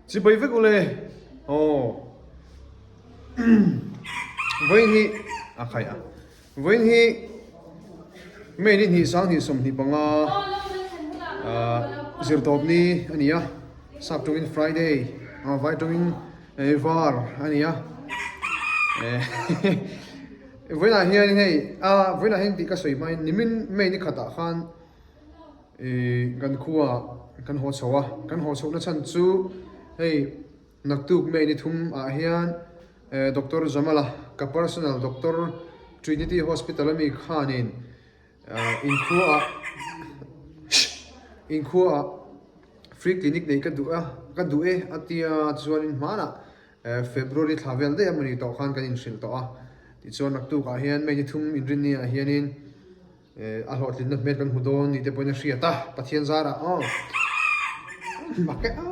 Chibai vek ule aw vawiin hi a khai a vawiin hi May ni hnih sang hnih 25 ah zirtawp ni a ni a sap tawngin Friday ah vai tawngin var a ni a vawiinah hian hei a vawiinah hian tih ka sawi hmain nimin May ni khatah khan. Ih kan khua kan haw chho a, kan haw chhohna chhan chu hei naktuk May ni thum ah hian eh Doctor Jamala ka personal doctor Trinity Hospital ami khanin ah inkhua ah inkhua ah free clinic neih ka duh a ka duh e a tia chuanin hmanah eh February thla vel daih a mawni tawh khan kan inhrilh tawh a tichuan naktuk ah hian May ni thum inrinni ah hianin. A hlawhtlinna hmel kan hmu dawn ni te pawhin a hriat a, Pathian zarah aw mak e a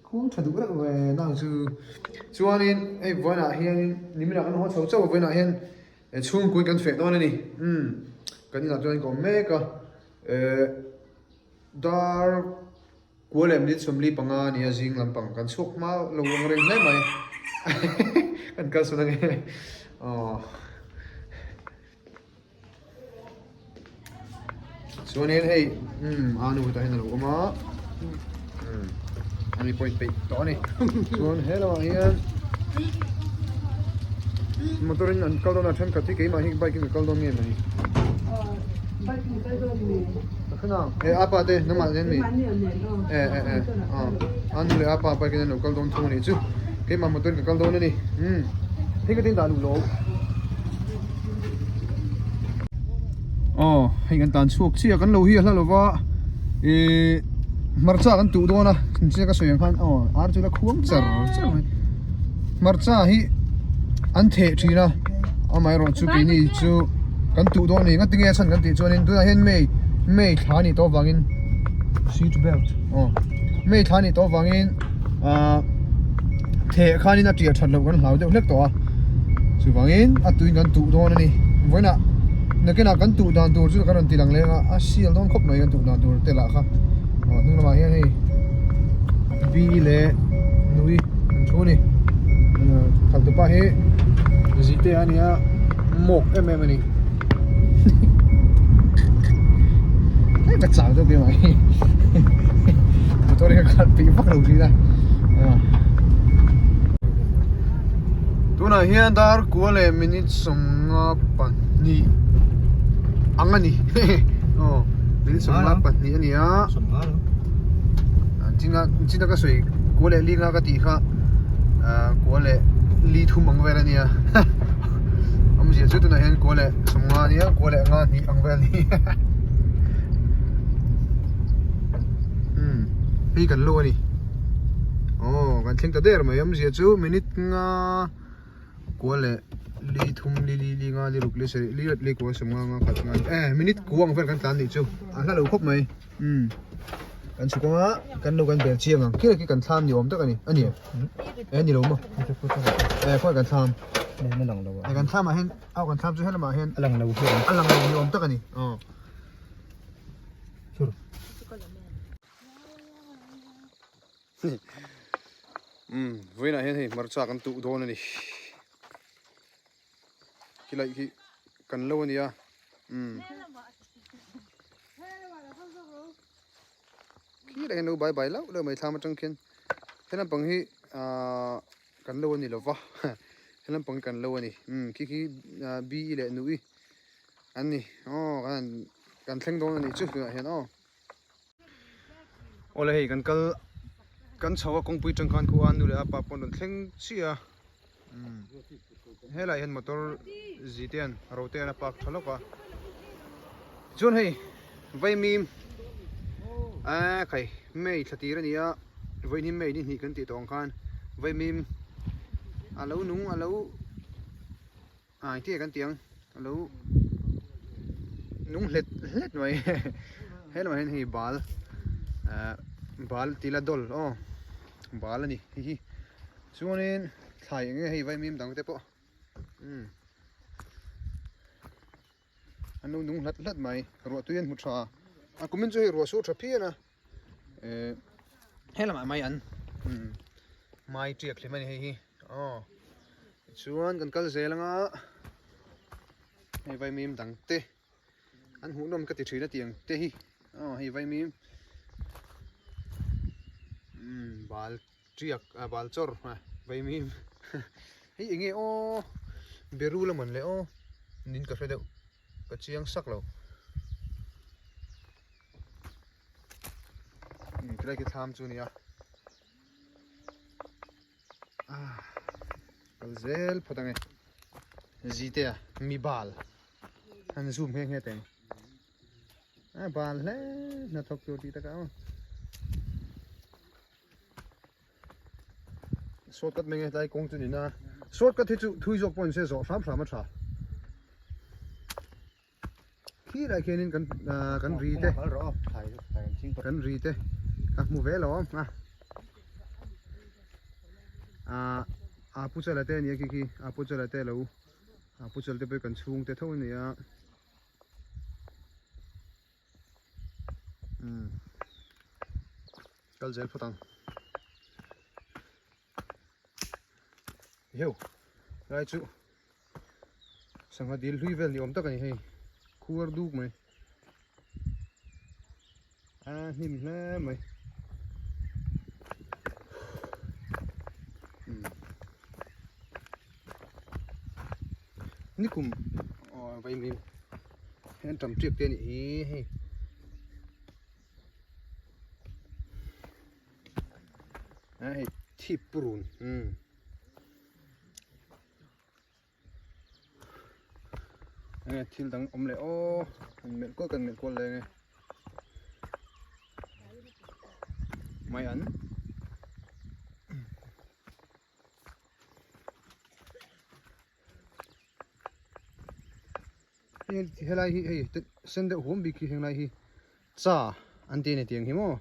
khuang tha duh reuh ve nang chu. Chuanin hei vawiinah hianin niminah kan haw chho chauh a vawiinah hian chhungkuin kan feh dawn a ni umm kan inah chuan ka awm mek a eh dar kua leh minute 45 a ni a zing lampang kan chhuak hma lo ang reng hle mai kan kalsawn ange aw. Chuanin hei umm a nu tah hian a lo awm a umm ani pawh inpeih tawh a ni chuan he lamah hian motor in an kal dawn a thenkhat hi keimah hi bike in ka kal dawn nge mawni e apa te nangmah nen mi e e e a nu leh apa bike in an lo kal dawn thung a nih chu keimah motor in ka kal dawn a ni umm. Hei ka tin dah luh lo. Aw hei kan tan chhuak chiah kan lo hi a hla lova ih hmarcha kan tuh dawn a inchhia ka sawi ang khan aw ar chu la khuang char char mai hmarcha hi an theh thin a amaherawh chu keini chu kan tuh dawn a ni ngatinge a chhan kan tih chuanin tunah hian may may thla a nih tawh avangin seat belt aw may thla a nih tawh avangin ah. Theh khanin a ṭiah ṭhat loh kan hlau deuh hlek tawh a, chuvangin a tuin kan tuh dawn a ni. Vawiinah nakinah kan tuh dan tur chu ka rawn ti lang leng a, a sial dawn khawp mai kan tuh dan tur te lah kha. Aw hnung lamah hian hei bi leh nui an thu a ni. Khaltupa hi zite a nia mawk em em a ni. Hei ka chau deuh mai motor hi ka khalh peih vak lo thin a tunah hian dar kua leh minute 52 ang a ni aw minute 52 a ni a china china ka sawi kua leh li nga ka tih kha kua leh li thum ang vel a nia. Awmzia chu tunah hian kua leh 50 a nia kua leh nga hnih ang vel a ni umm hei kan lo a ni aw kan thleng ta der mai awmzia chu minute nga kua leh li thum li li li nga li ruk li sarih li li kua 50 nga khat nga eh minute kua ang vel kan tlan nih chu a hla lo khawp mai. Umm kan chhuk anga kan lo kan bel chiang ang khi khi kan thlam ni awm tak ani ani e ni lo maw e khawi kan thlam a lang lo a kan thlam ah hian au kan thlam chu helamah hian a lang lo hi a lang lo ni awm tak ani aw umm vawiinah hian hei hmarcha kan tuh dawn ani khilai khi kan lo a nia umm khilai hian lo bai bai lauh lauh mai thlam atang khian he lampang hi ahh kan lo a ni lova he lampang hi kan lo a ni umm khi khi b e leh nu i an ni aw kan kan thleng dawn a nih chu tunah hian aw. Awle hei kan kal kan chho a kawngpui tang khan khu a nu leh a pa pawh an rawn thleng chiah a umm helaiah hian motor zi te an ro te an a park tha lawk a chuan hei vaimim aaa khai may thla tir a ni a vawiin hi may ni hnih kan tih tawh ang khan vaimim a lo nung a lo. Ah engtin nge kan tih ang a lo nung hlet hlet mai he lamah hian hei bal ah bal tih la dawl aw bal a ni hei hi chuanin thlai eng nge hei vaimim dang te pawh umm an lo nung hlat hlat mai ruah tui an hmu tha a kumin chu hei ruah sur tha phian a eh he lamah mai an. Umm mai tiak hlim a ni hei hi aw tichuan kan kal zel anga hei vaimim dang te an hmuhnawm ka ti thin a tiang te hi aw hei vaimim umm bal tiak ah bal chawr ah vaimim hei eng nge aw berul a mawn le aw nin ka hre deuh ka chiang sak lo tilai khi thlam chu a ni a ah kal zel phawt ang e zite a mi bal an zoom nghe nghe teng a bal hle hnathawk tur tih takah aw Shortcut mai nge tlai kawng chu nina shortcut hi chu thui zawk pawh inse zawh hram hram a tha khilai khianin kan kan ri te kan ri te ka hmu ve lo a a pu chala te ania khi khi a pu chala te lo a pu chala te pawh kan chhung te tho ania umm kal zel phawt ang heu lai chu sangha dil hlui vel ni awm tak a ni hei khuar duk mai a hnim hle mai umm nikum aw vaimim Hei an tam tiak te a nih hi hei a hei thip purun umm enge thil dang awm leh aw kan melh kual kan melh kual leh enge mai an. Helai hi hei sen deuh huam bik hi henglai hi cha an ti a ni tiang hi maw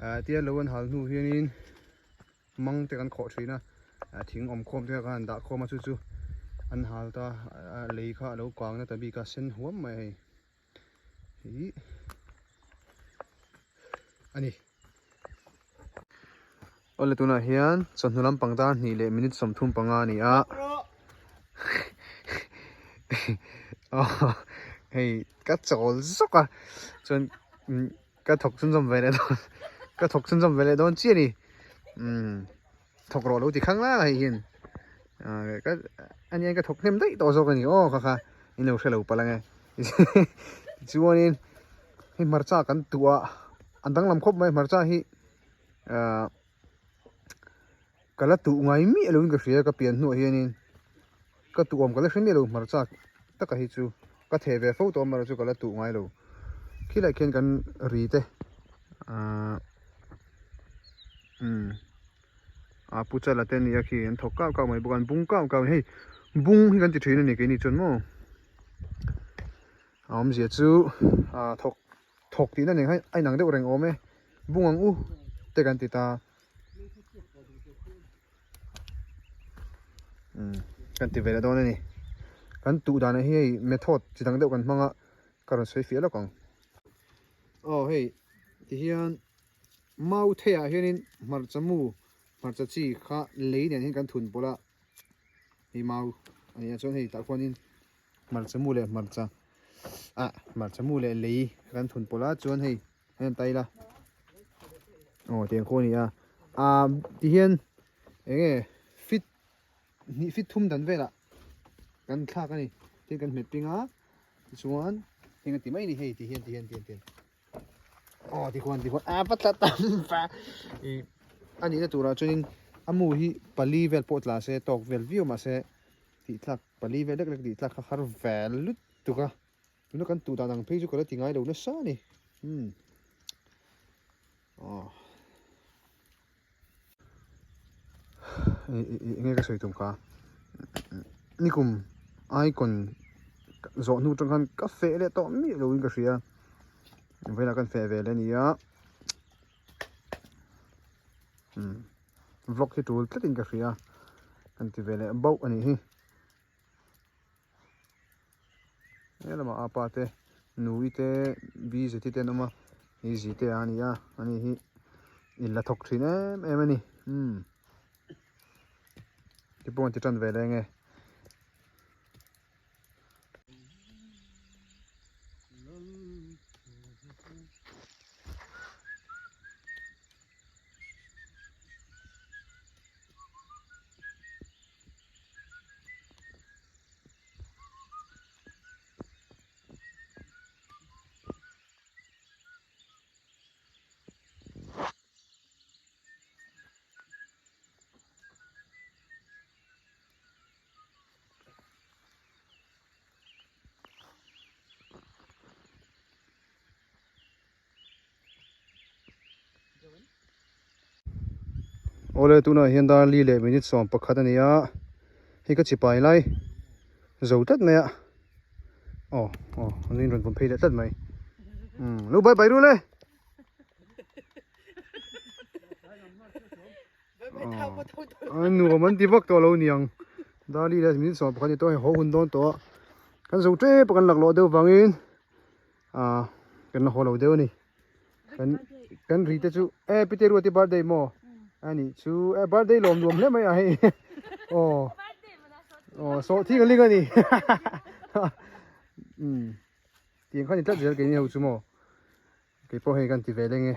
ah tia lo an hal hnu hianin mang te kan khawh thin a thing awm khawm te kha an dah khawm a chu chu an hal ta a lei kha a lo kang na ta bik a sen huam mai a hei. Hi a ni. Awle tunah hian chawhnu lampang dar hnih leh minute 35 a ni a. Hei ka chawl zawk a chuan ka thawk chhunzawm ve leh dawn ka thawk chhunzawm ve leh dawn chiah a ni. Umm thawk rawh lo ti khang la hei hian ah ka ania ka thawk hnem daih tawh zawk a ni aw kha kha in lo hre lo palh ang e tichuanin hei hmarcha kan tuah a an danglam khawp mai hmarcha hi ah ka la tuh ngai miah lo in ka hria ka pian hnuah hianin ka tuh awm ka la hre miah lo hmarcha taka hi chu ka theh ve fo tawh amaherawhchu chu ka la tuh ngai lo khilai khian kan ri te ah umm a pu chala te ania khi an thawk kau kau mai bawk a an bung kau kau a ni hei bung hi kan ti thin a ni keini chuan maw a awmzia chu ah thawk thawk tihna nen khan a inang deuh reng awm e bung ang u te kan ti ta umm kan ti ve leh dawn a ni kan tuh danah hi hei method chi dang deuh kan hmang a ka rawn sawi fiah lawk ang aw hei tihian. Mau theiah hianin hmarcha mu, hmarcha chi kha lei nen hian kan thun pawlh a, hei mau a nih ah chuan hei tah khuanin hmarcha mu leh hmarcha ah hmarcha mu leh lei kan thun pawlh a chuan hei hei an tail a aw tiang khaw a ni a ah tihian eng nge fit hnih fit thum dan velah kan thlak a ni tin kan hmet ping a tichuan heng a ti mai a ni hei tihian tihian tihian tihian. Aw tikhuan tikhuan a va tla tam va i a nihna turah chuanin a mu hi pali vel pawh tla se tawk vel viau mahse tih tlak pali vel lek lek tih tlak kha har vel lutuk a tuna kan tuh dan ang phei chu ka la ti ngai lo nasa a ni umm aw eng nge ka sawi tum kha nikum icon zawh hnu atang khan ka feh leh tawh miah lo in ka hria vawiinah kan feh ve leh a ni a umm vlog hi tul tlat in ka hria kan ti ve leh bauh a nih hi. He lamah apa te nui te bi zeti te an awm a hei zite a ni a ani hi. In la thawk thin em em a ni umm ti pawh an ti tan ve leng e. Awle tunah hian dar li leh minute 11 a ni a hei ka chipai lai zo tlat mai a aw aw an in rawn vawm phei leh tlat mai umm lo bye bye rul e. A nuam an ti vak tawh lo niang Dali leh min sawm pakhat ni tawh hei haw hun dawn tawh a kan zo tep a kan laklawh deuh vangin ah kan la haw lo deuh a ni kan kan ri te chu e pite ruati birthday maw a nih chu e birthday lawm nuam hle mai a hei aw aw sawhthing a ling a ni umm tiang kha ni tlat zel keini ho chu maw. Kei pawh hei kan ti ve leng e.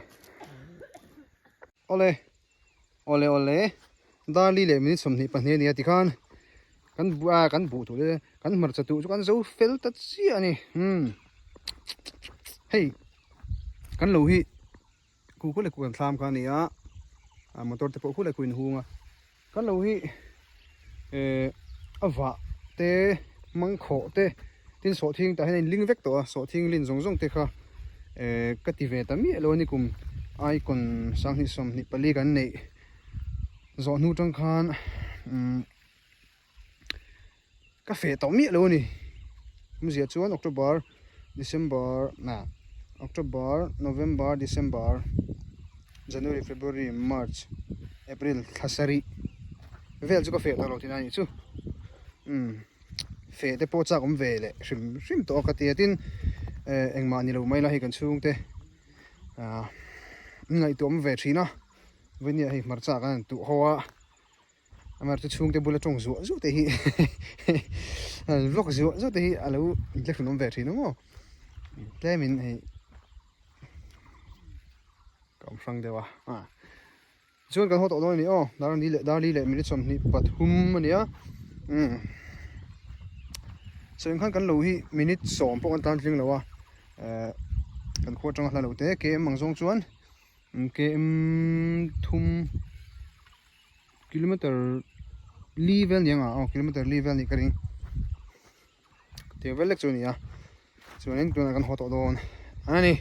Awle awle awle Darli leh minute 22 a ni a tikhan kan bu a kan buh tur te kan hmarcha tuh chu kan zo fel ta chiah a ni umm hei kan lo hi khu khu leh khu kan thlam kha a ni a a motor te pawh khu leh khu in hung a kan lo hi eh a vah te mangkhawh te tin sawhthing tah hian a inling vek tawh a sawhthing lin zawng zawng te kha eh ka ti ve ta miah lo a ni kum icon sanghnih 24 kan neih zawh hnu tang khan umm ka feh tawh miah lo a ni awmzia chuan October December ah October November December January February March April thla sarih vel chu ka feh tawh lo tihna a nih chu umm feh te pawh chak awm ve leh hrim hrim tawh a ka ti a tin eh engmah ni lo mai la hei kan chhungte ah ngaihtuah awm ve thin a vawini ah hei hmarcha kan han tuh ho a. Amar chu chhungte bula tawng zuah zuah te hi vlog zuah zuah te hi a lo inthlahrun awm ve thin ang aw tlemin hei ka awm hrang deuh a ah chuan kan haw tawh dawn a ni aw dar ni leh dar li leh minute 23 a ni a umm sawi khan kan lo hi minute 10 pawh kan tan tling lo a eh kan khua atanga hla lo te km ang zawng chuan km thum kilometer li vel ni ang a aw kilometer li vel nih ka ring tiang vel lek chu a ni a chuanin tunah kan haw tawh dawn a ni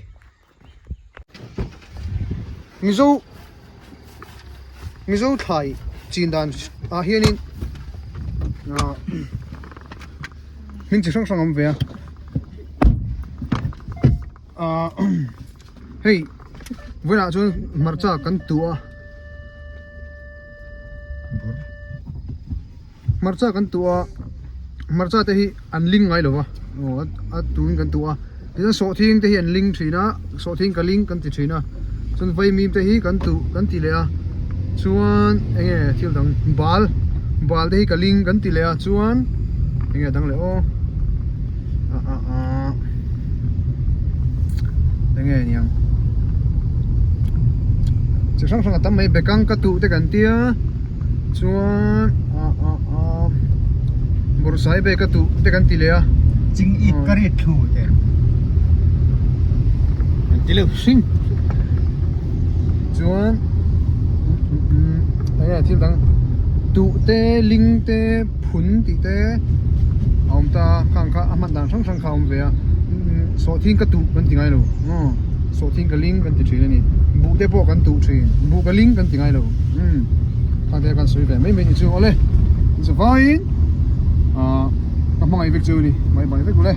mizo mizo thlai chin dan ah hianin ah hming chi hrang hrang a awm ve a ah hei vawiinah chuan hmarcha kan tuh a hmarcha kan tuh a hmarcha te hi an ling ngai lo va aw a tuin kan tuh a tichuan sawhthing te hi an ling thin a sawhthing ka ling kan ti thin a chuan vaimim te hi kan tuh kan ti leh a chuan eng nge thil dang bal bal te hi ka ling kan ti leh a chuan eng nge dang leh aw ah ah ah eng nge niang chi hrang hrang a tam mai bekang ka tuh te kan tia chuan ah ah ah bawrhsai be ka tuh te kan ti leh a ching it ka rit thu te an ti leuh hring chuan eng nge thil dang tuh te ling te phun tih te a awm ta a khang kha a hman dan hrang hrang kha a awm ve a sawhthing ka tuh kan ti ngai lo aw sawhthing ka ling kan ti thin a ni buh te pawh kan tuh thin buh ka ling kan ti ngai lo umm khang te kan sawi ve mai mai ni chu awle zavaiin ah ka hmangaih vek chu a ni mai mai vek ule.